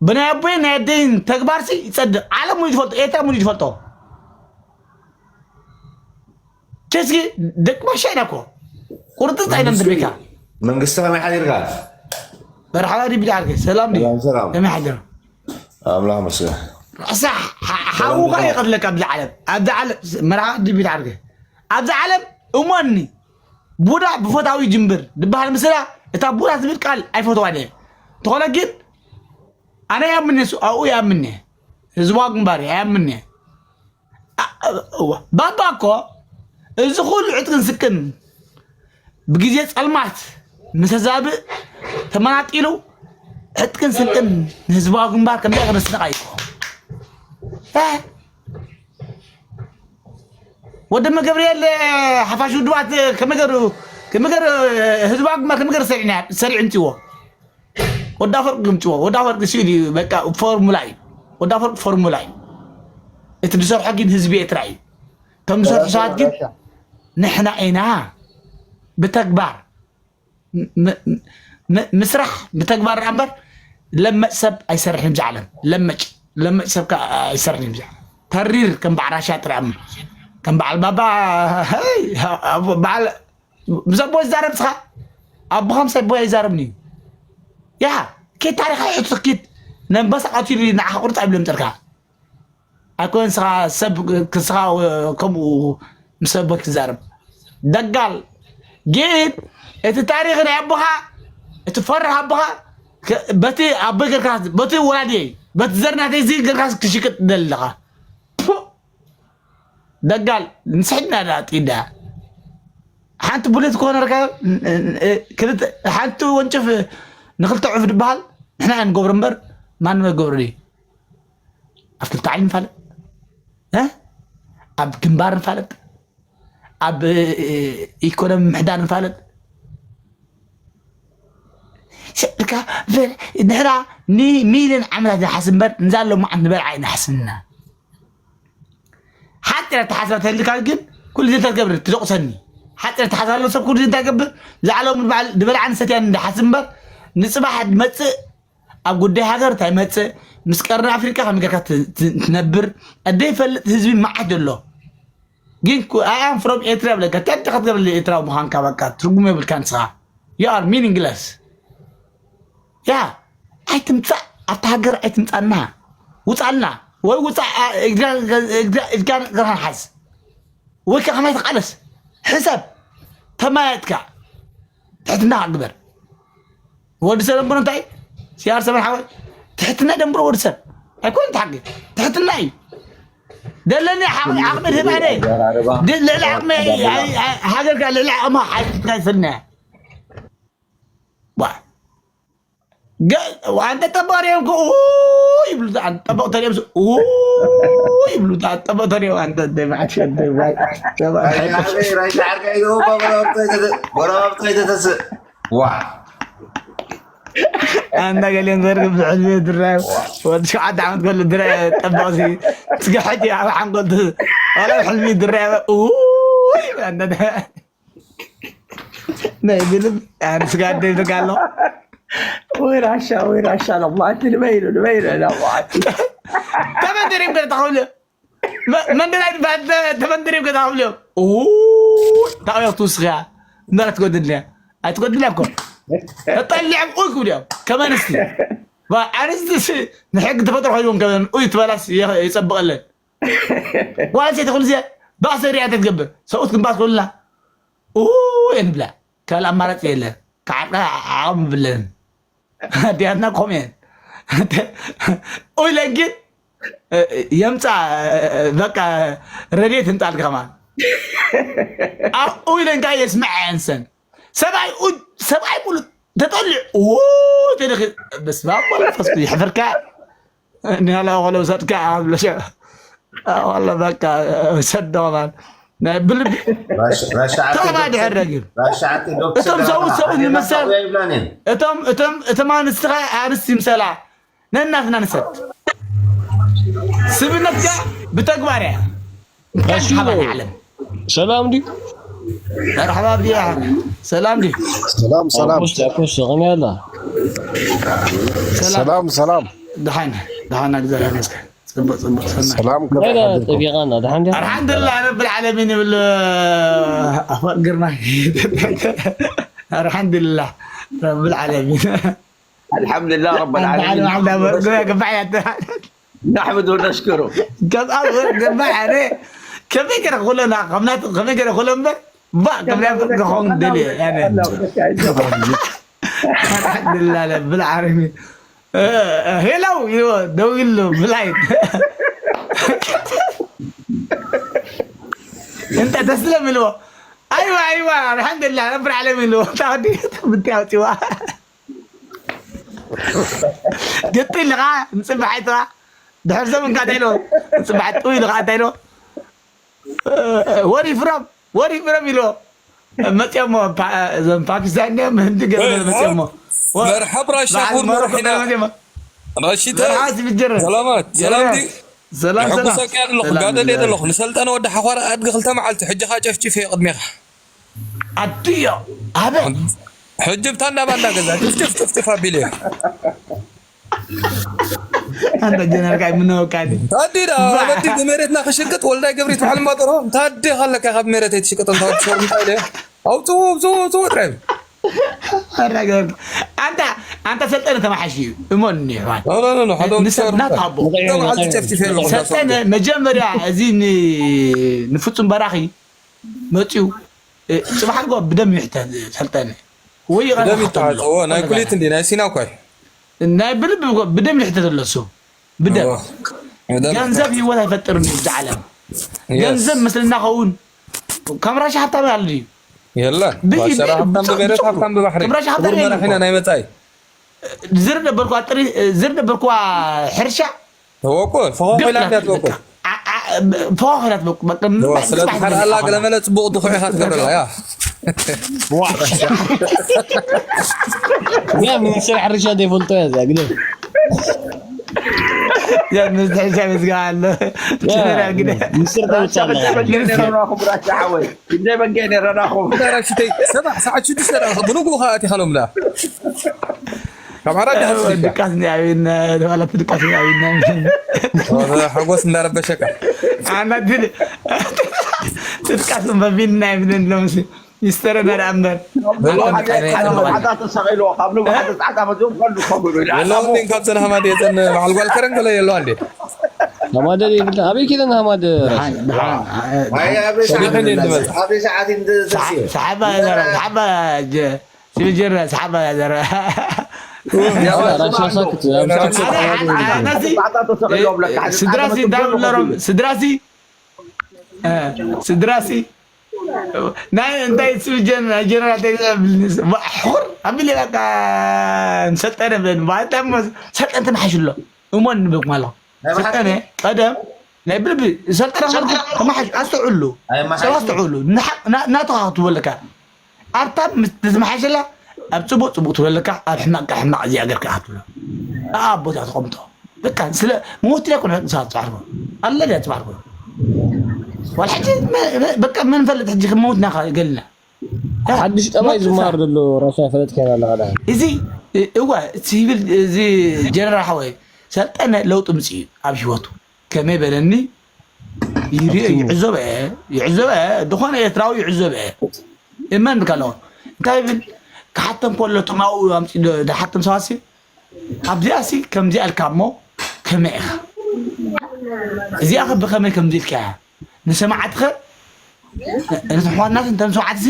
ብናይ ኣቦይን ናይ ኣደይን ተግባርሲ ይጸድቕ። ዓለም ሙሉ ዝፈልጦ፣ ኤርትራ ሙሉ ዝፈልጦ። እስኪ ደቂ ባሻ ኢና እኮ። ቁርጥጥ ኣይነን ድቤካ። መንግስቲ ከመይ ሓዲርካ? መርሓባ ዲቢ ዳርገ። ሰላም ዲ? ሰላም፣ ሰላም። ከመይ ሓዲሩ? ኣምላኽ መስገን። ሳ ሓውኻ ይቐትለካ ኣብዚ ዓለም። ኣብዚ ዓለም መርሓባ ዲቢ ዳርገ። ኣብዚ ዓለም እሞኒ ቡዳ ብፈታዊ ጅምብር ድበሃል ምስላ እታ ቡዳ ትብል ቃል ኣይፈትዋን እየ። እንተኾነ ግን ኣነ ያምኔ እሱ ኣብኡ ያምኔ ህዝባዊ ግንባር ያምኔ ባባ እኮ እዚ ኩሉ ዕጥቅን ስቅን ብግዜ ጸልማት ምሰዛብእ ተመናጢሉ ዕጥቅን ስንቅን ንህዝባዊ ግንባር ከምዚኣ ከነስንቕ ኣይኮ ወደመ ገብርኤል ሓፋሽ ውድባት ከመገሩ ከመገሩ ህዝባዊ ግንባር ከመገሩ ሰሪዕና ሰሪዕ እንፅዎ ወዳ ፈርቅ ግምፅዎ ወዳ ፈርቅ ሲል እዩ በቃ ፎርሙላ እዩ ወዳ ፈርቅ ፎርሙላ እዩ እቲ ዝሰርሖ ግን ህዝቢ ኤርትራ እዩ እቶም ዝሰርሑ ሰባት ግን ንሕና ኢና ብተግባር ምስራሕ ብተግባር ዳኣ እምበር ለመጭ ሰብ ኣይሰርሕን ብዛ ዓለም ለመጭ ለመጭ ሰብ ከዓ ኣይሰርሕን ብዛ ተሪር ከም በዓል ራሻ ጥራይ እሞ ከም በዓል ባባ በዓል ምስ ኣቦ ዝዛረብ ስኻ ኣቦኻ ምስ ኣቦ ኣይዛረብን እዩ ያ ኬት ታሪኻ ሕቱ ኪድ ነንበሳ ቀቲሉ ንዓኻ ቁርጥ ኣብሎም ጥርካ ኣይኮን ስኻ ሰብ ክስኻ ከምኡ ምስ ኣቦ ትዛረብ ደጋል ግን እቲ ታሪኽ ናይ ኣቦኻ እቲ ፈርህ ኣቦኻ በቲ ኣቦይ ገርካ በቲ ወላዲየይ በቲ ዘርናተይ እዚ ገርካ ክሽቅጥ ደለኻ ደጋል ንስሕድና ዳ ጢዳ ሓንቲ ቡሌት ኮነርካ ሓንቲ ወንጭፍ ንክልተ ዕፍ ዝበሃል ንሕና ንገብሮ እምበር ማንም ኣይገብሮ ድዩ ኣብ ክልተ ዓሊ ንፋለጥ ኣብ ግንባር ንፋለጥ ኣብ ኢኮኖሚ ምሕዳር ንፋለጥ ስዕርካ ንሕና ንሚልዮን ዓመታት ንሓስብ እምበር ንዛ ሎማዓንት ንበልዓ ኣይንሓስብና ሓፂር ኣተሓሳስባ ተልካ ግን ኩሉ ግዜ እንታይ ትገብር ትደቑሰኒ ሓፂር ኣተሓሳስባ ኣለዎ ሰብ ኩሉ ግዜ እንታይ ገብር ዝዓለሙ ንበልዓ ንሰትያን እንዳሓስብ እምበር ንፅባሕ መፅእ ኣብ ጉዳይ ሃገር እንታይ መፅእ ምስ ቀርኒ ኣፍሪቃ ከመይ ጌርካ ትነብር ኣደይፈልጥ ህዝቢ መዓት ዘሎ ግን ኣያም ፍሮም ኤርትራ ብለካ እንታይ ዲኻ ትገብርለ ኤርትራዊ ምዃንካ በቃ ትርጉም የብልካ ንስኻ you are meaningless ያ ኣይትምፃእ ኣብታ ሃገር ኣይትምፃና ውፃልና ወይ ውፃእ ኢድካ ገርሃን ሓዝ ወይ ከዓ ከማይ ተቃለስ ሕሰብ ተማያጥካ ትሕትና ግበር ወዲ ሰብ ደንበሮ እንታይ ሲኣር ሰበን ሓወይ ትሕትና ደንብሮ ወዲ ሰብ ኣይኮን ተሓቂ ትሕትና እዩ ደለኒ ዓቕሚ ዓቕሚ ድህባነ ልዕሊ ዓቕሚ ሃገርካ ልዕሊ ዓቕሚ ሓይልካ ይፈልና ዋ አንተ ጠባሪያም እኮ ይብሉ ጠበቅ ተሪያም ይብሉ ጠበቅ ተሪያም አንተ ደማሽ ጎረባብቶ ይተተስእ ዋ ኣንዳ ገሊኦም ዘርግብ ዝሕልሚ ድራይ ወዲ ሸዓተ ዓመት ከሎ ድራይ ጠባቕሲ ስጋሕቲ ኣብ ሓንጎል ዋላ ሕልሚ ድራይ ናይ ብልም ስጋ ደብልካ ኣሎ ወይ ራሻ ወይ ራሻ ለማዓት ንበይኑ ንበይኑ ለማዓት ተመንደሪም ገለ ተኸብልዮ መንደላይ ተመንደሪም ገለ ተኸብልዮ ታውያ ትውስኽያ እንዳላ ትጎድልያ ኣይትጎድልያ እኮ ተጠሊዖም ኡይ ክብልዮም ከም ኣንስቲ ኣንስቲ ንሕጊ ተፈጥሮ ኮይዎም ከም ኡይ ትበላስ ይፀብቐለን ጓል ሴት ኩሉ ዜ ባእሲ ሪኣ ተትገብር ሰብኡት ክንባስ ኩልና የንብላ ካልእ ኣማራፂ የለን ክዓርቃ ዓቕሚ ብለን ኣዲያትና ኮሜን ኡይለን ግን የምፃ በቃ ረድኤት ህምፃልካ ከማን ኣብኡ ኢለን ከዓ የስምዐ ኣንሰን ሰብኣይ ሰብኣይ ሙሉ ተጠሊዑ ተደኺ በስመ ኣብ መንፈስ ቅዱስ ይሕፍርካ ንያላ ቆሎ ውሰድካ ኣብለሸ ዋላ በቃ ሰዶ ከማን ናይ ብልቢ ተማ ድሕር ረጊም እቶም ሰብኡት ሰብኡት ንምሰል እቶም እቶም እቶም ኣንስትኻ ኣንስቲ ይምሰላ ነናትና ንሰድ ስብነትካ ብተግባር እያ እንታይ ሓባን ዓለም ሰላም ድዩ መርሓባ ብያ ሰላም ድዩ ሰላም ሰላም ኮስ ኮስ ከመይ ኣላ ሰላም ሰላም ደሓን ደሓን፣ እግዚኣብሔር ይመስገን። ጽቡቅ ጽቡቅ ሰናይ። ሰላም ከመይ لا لا ሓልኩም? طبيعة أنا دحين دي ኣልሓምዱሊላህ ረብል ዓለሚን ይብል ኣፋቅ ግርማይ። ኣልሓምዱሊላህ ረብል ዓለሚን። الحمد لله رب العالمين. ገባሕ ያተ نحمد ونشكره. ገባሕ ገባሕ ኣነ ከመይ ገረ ኩለና ከምናት ከመይ ገረ ኩለ እምበር ባ ከምና ገኾን ደል ያነ። ኣልሓምዱሊላህ ረብል ዓለሚን። ሄለው ይዎ ደው ይሉ ብላይ እንተ ተስለም ይልዎ። ኣይዋ ኣይዋ ኣልሓምዱሊላህ ረብል ዓለሚን ይልዎ። ታዲ ብትያውፂዋ ገጥ ኢልኻ ንፅባሕ ኣይተዋ ድሕር ዘመን ካታ ኢልዎ። ንፅባሕ ጥው ኢልኻ ኣታ ኢልዎ። ወሪ ፍረም ወሪ ፍረም ኢልዎ። መፅኦሞ እዞም ፓኪስታን እዮም ህንዲ ገለ መፅኦሞ። መርሐብ ራሻ ኩር መርሒና ራሽተ ራስ ብጀረ ሰላማት ሰላም ድዩ? ሰላም ሰላም ሕጉሰካ ኣለኹ ጋደል እየ ዘለኹ ንሰልጠነ ወዲ ሓዃር ኣድጊ ክልተ መዓልቲ ሕጂ ኻ ጨፍጭፍ እየ ቅድሜኻ ኣድዮ ኣበ ሕጂ ብታ እንዳባ እንዳገዛ ጭፍጭፍ ጭፍጭፍ ኣቢለ እየ ኣንተ ጀነርካ ምነወካ ታዲዳ መዲ ብመሬትና ክሽቅጥ ወልዳይ ገብሪት በዓል ማጠሮ ታዲ ካለካ ካብ መሬት ኣይትሽቅጥ እንታ ትሸር እንታይ ኢለ ኣውፅኡ ኣውፅኡ ኣውፅኡ ጥራይ ኣራገርክ ኣንተ ኣንተ ሰልጠነ ተማሓሽ እዩ እሞን ይሕዋን ሓደ ንሰብና ትሃቦ በዓል ትጨፍጭፍ ኣለኹ ሰልጠነ መጀመርያ እዚ ን- ንፍጹም በራኺ መፅኡ እ፣ ፅባሕ እኮ ብደም ይሕተ ሰልጠነ ወይ ይቐርብ ደም ሓቶም ኣሎ። ይተሓፀዎ ናይ ኩሊት እንዲ ናይ ሲና እኳ እዩ ናይ ብልብ እኮ ብደም ይሕተ ዘሎ እሱ ብደም እዎ። ደም ገንዘብ ህይወት ኣይፈጥርን እዩ እዚ ዓለም Yes. ገንዘብ ምስልና ኸውን ከም ራሻ ሃብታም ያሉ እዩ የለን ብኢ- ዋሸራ ብኢ- ሃብታም ብመሬት ብጭቁ- ሃብታም ብባሕሪ ብራሻ ሃብታም ክቡር የለን መራሒና እኮ። ናይ መፃኢ ዝር ነበርኳ ጥሪ ዝር ነበርኳ ሕርሻ ተወቁ ፈኾ ኮይላ እንዲያ ተወቁ ፈዋኺላት በቁ በቃ ስለዚ ሓደ ኣላ ገለመለ ፅቡቅ ድኹዕ ኢኻ ትገብረላ ያ يا من سرح الرشاد يفلتو يا زاك ምስትሕሻ ምስጋ ኣሎ ጀነራል ግደ من سرح الرشاد ራኹም ራሻ ሓወይ እንደ በጌ ነረናኹም ዳራሽተይ ሰባሕ ሰዓት ሽዱሽተ ደኣ ብንግኡ ከዓ ኣቲኻ ሎም ዳ ካብ ዓራት ድሓስብ ድቃስ እንዲ ኣብና ተባላት ድቃስ እንዲ ኣብና ሓጎስ እንዳረበሸካ ኣና ድል ትድቃስ በቢና ይብለን ሎምሲ ሚስተረና ደኣ እምበር መብዓታ ተሰቒልዎ ካብ ንብዓተ ፃዕዳ መፅኡ ከሉ ከብሉ ኢሉ የለዋ እንዴ ካብዘን ሃማድ የዘን በዓል ጓል ከረን ገለ የለዋ እንዴ هما ده يبدا ابي كده هما ده ደሓን ኣይ ኣበይ ሰዓት ሰዓት እንድመጽእ። ኣበይ ሰዓት እንድዘስዮ ሰሓባ ሰሓባ ጀ ሲቪል ጀነራል ሰሓባ ዘረ ራሻ ሳክት ስድራሲ እንዳብለሮም ስድራሲ ስድራሲ ናይ እንታይ ስጀን ጀነራል ተይዘብል ሕር ኣቢለ በቃ ሰልጠነ ብለን ባጣም ሰልጠነ ተመሓሽሎ እሞን ንብልኩም ኣለኹ ሰልጠነ ቀደም ናይ ብልቢ ሰልጠነ ተመሓሽ ኣስተውዕሉ ሰብ ኣስተውዕሉ ናተኻ ክትበለካ ኣብታ ምስ ተዝመሓሸላ ኣብ ፅቡቅ ፅቡቅ ትብለካ ኣብ ሕማቅ ከዓ ሕማቅ እዚኣ ገርካ ክትብሎ ኣብ ቦታ ተቐምጦ በቃ ስለ መሞት ኢለ ኩነ ንሳ ትባሕርጎ ኣለ ድያ ትባሕርጎ ዋል ሕጂ በቃ መን ፈልጥ ሕጂ ክመውትና ገልና ሓድሽ ጠባይ ዝመሃር ዘሎ ራሻ ፈለጥ ከና ኣለኻ ዳ እዚ እዋ ሲቪል እዚ ጀነራል ሓወይ ሰልጠነ ለውጢ ምፅ እዩ ኣብ ህይወቱ ከመይ በለኒ ይሪኦ ይዕዘበ ይዕዘበ ዝኾነ ኤርትራዊ ይዕዘበ እመን ብካ ኣለኹ እንታይ ብል ክሓተም ከሎ ትማኡ ኣምፂ ዝሓተም ሰባሲ ኣብዚኣ ሲ ከምዚኣ ኢልካ እሞ ከመይ ኢኻ እዚኣ ከ ብኸመይ ከምዚ ኢልካ እያ ንሰማዕትኸ ንሕዋናት እንተን ሰማዕትሲ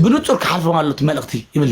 ብንፁር ክሓልፎም ኣሎ እቲ መልእኽቲ ይብል